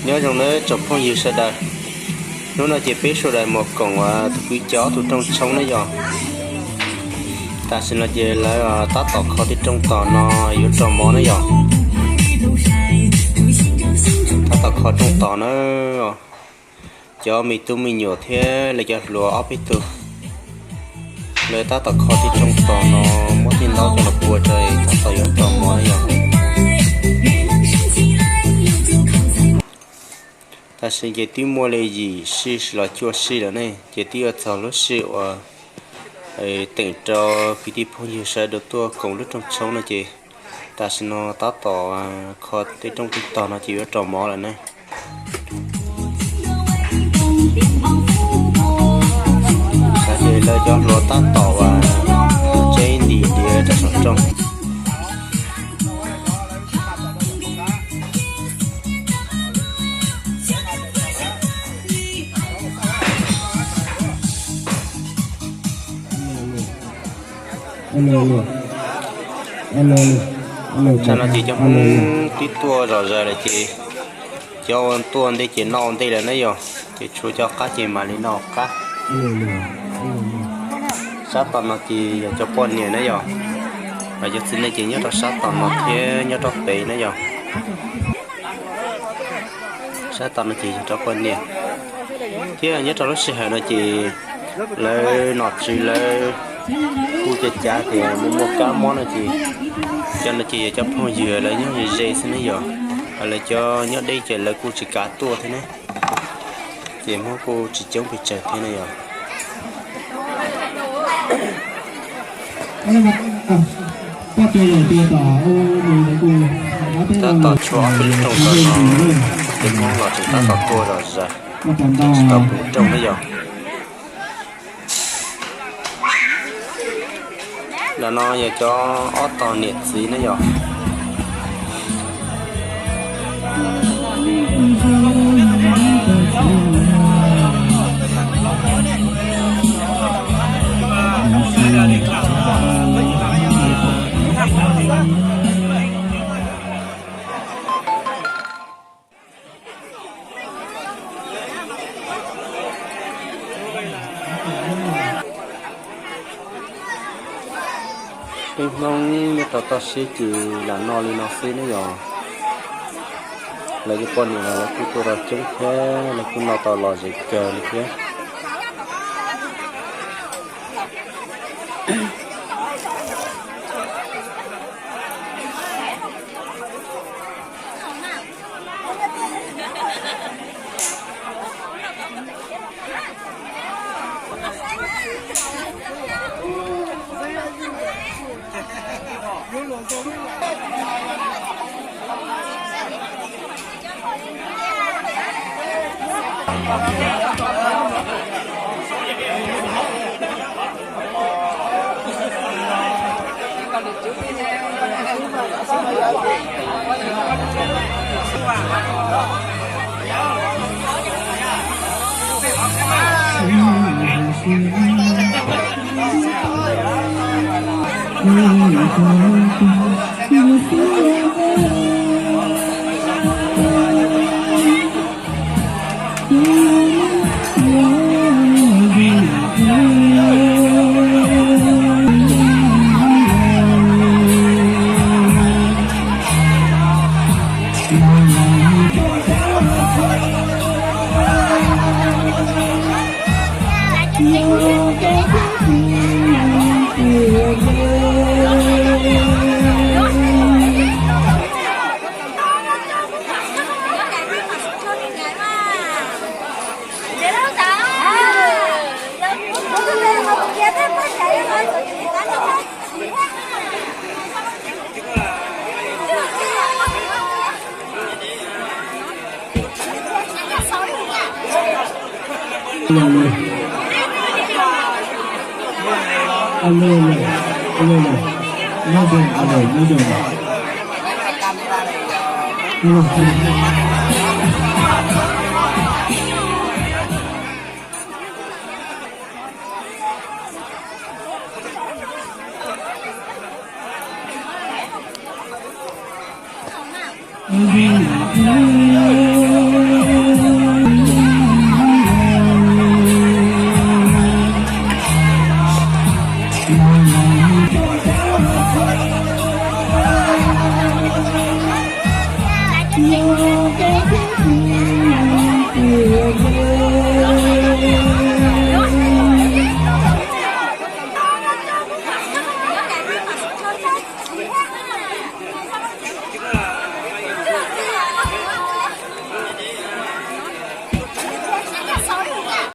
Nyob zoo nawb tsoom phooj ywg sawv daws. Hnub no ces peb sawv daws mus koom tus kwv Coob tus rooj tshoob na yom. Tam sim no ces lawv tab tom kho tej rooj tos no yuav rau mov na yom. Tab tom kho rooj tos na. Cov me tub me nyuam thiab lawv cov hluas ob peb tug, lawv tab tom kho tej rooj tos no, muab tej ntaub coj los pua rau tab tom yuav rau mov na yom. Tam sim ces twb muaj li yim sij los cuaj sij lawm ne, ces twb yuav txog lub sij uas teem rau kwv tij phooj ywg sawv daws tuaj koom lub rooj tshoob no ces tam sim no tab tom kho tej rooj tej tog no ces yuav rau mov lawm na. Xav tias lawv cov hluas tab tom ua tsev ntim diav rau saum rooj. Tam no ces cov Hmoob twb tuaj zom zaws lawm ces cov ua tuaj ntej ces noj ua ntej lawm na yom, ces tshuav cov qab ces mam li noj qab. Sab tom no ces yog cov poj niam na yom, cov txiv neej ces nyob rau sab tom no thiab nyob rau pem na yom. Sab tom no ces yog rau poj niam, thiab nyob rau lub sij hawm no ces lawv nom tswv lawv kuj cav cav tias muaj muaj kab mob no ces cov no ces yog cov phooj ywg lawv nyob ze ze xwb ne yom, lawv cov nyob deb ces lawv kuj tsis kav tuaj thiab ne, ces Hmoob kuj tsis coob pes tsawg thiab ne yom. Tab tom tshuav ob peb lub rooj tod no, ces Hmoob los tseem tab tom tuaj zom zaws, tsis tau puv rooj ne yom. Ntawm no yog cov ob tog niam txiv ne yom. Peb Hmoob nyob rau toj siab ces lam noj li no xwb ne yom. Lawv cov poj niam los lawv kuj tuaj tau coob thiab, lawv kuj noj tau lom zem kawg li thiab.